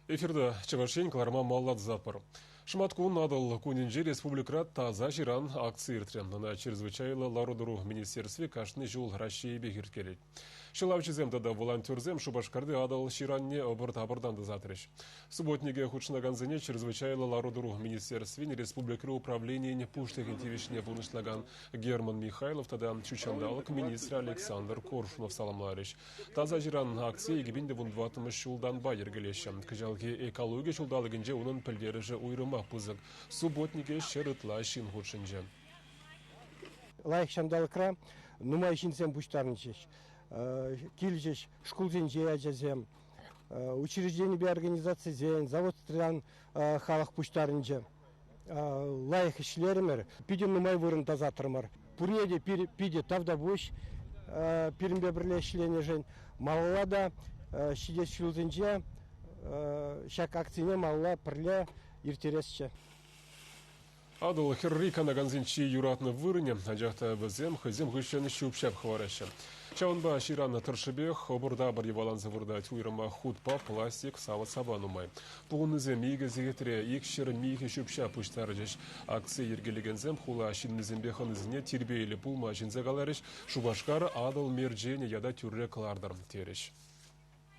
Эфирта Чӑваш Ен кӑларӑма маллатса пӑр. Шӑматкун Атӑл кунӗнче республикӑра Таса ҫыран акци иртрӗ. Ӑна Чрезвычайлӑ лару-тӑру министерстви кашни ҫул Раҫҫейӗпех ирттерет. Ҫӑлавҫӑсем тата волонтерсем Шупашкарти Атӑл ҫыранне ӑпӑр-тапӑртан тасатрӗҫ. Субботнике хутшӑнакансене Чрезвычайлӑ лару-тӑру министерствин республикӑри управленийӗн пуҫлӑхӗн тивӗҫне пурнӑҫлакан Герман Михайлов тата ҫутҫанталӑк министрӗ Александр Коршунов саламларӗҫ. Таса ҫыран акцие 2014 ҫултанпа йӗркелеҫҫӗ. Кӑҫалхи экологи ҫулталӑкӗнче унӑн пӗлтерӗшӗ уйрӑмах пысӑк. Субботнике 100 ытла ҫын хутшӑнчӗ. Лайӑх ҫанталӑкра нумай ҫынсем пуҫтарӑнчӗҫ. Килчӗҫ шкулсенче ачасем, учрежденипе организацисен, заводран халӑх пуҫтарӑнчӗ. Лайӑх ӗҫлерӗмӗр, питӗ нумай вырӑн тасатрӑмӑр. Пурне те питӗ тавтапуҫ пирӗнпе пӗрле ӗҫленӗшӗн. Малалла та ҫитес ҫулсенче ҫак акцине малалла пӗрле ирттересчӗ. Атӑл хӗрри канакансен чи юратнӑ вырӑнӗ, анчах та вӗсем хӑйсем хыҫҫӑн ҫӳп-ҫап хӑвараҫҫӗ. Ҫавӑнпа ҫыран тӑршшӗпех ӑпӑр-тапӑр йӑваланса выртать, уйрӑмах хутпа пластик савӑт-сапа нумай. Пухӑннисем икӗ сехетре 200 михӗ ҫӳп-ҫап пуҫтарчӗҫ. Акци йӗркелекенсем хула ҫыннисемпе хӑнисене тирпейлӗ пулма чӗнсе каларӗҫ, Шупашкар Атӑл мерченӗ ята тӳрре кӑлартӑр терӗҫ.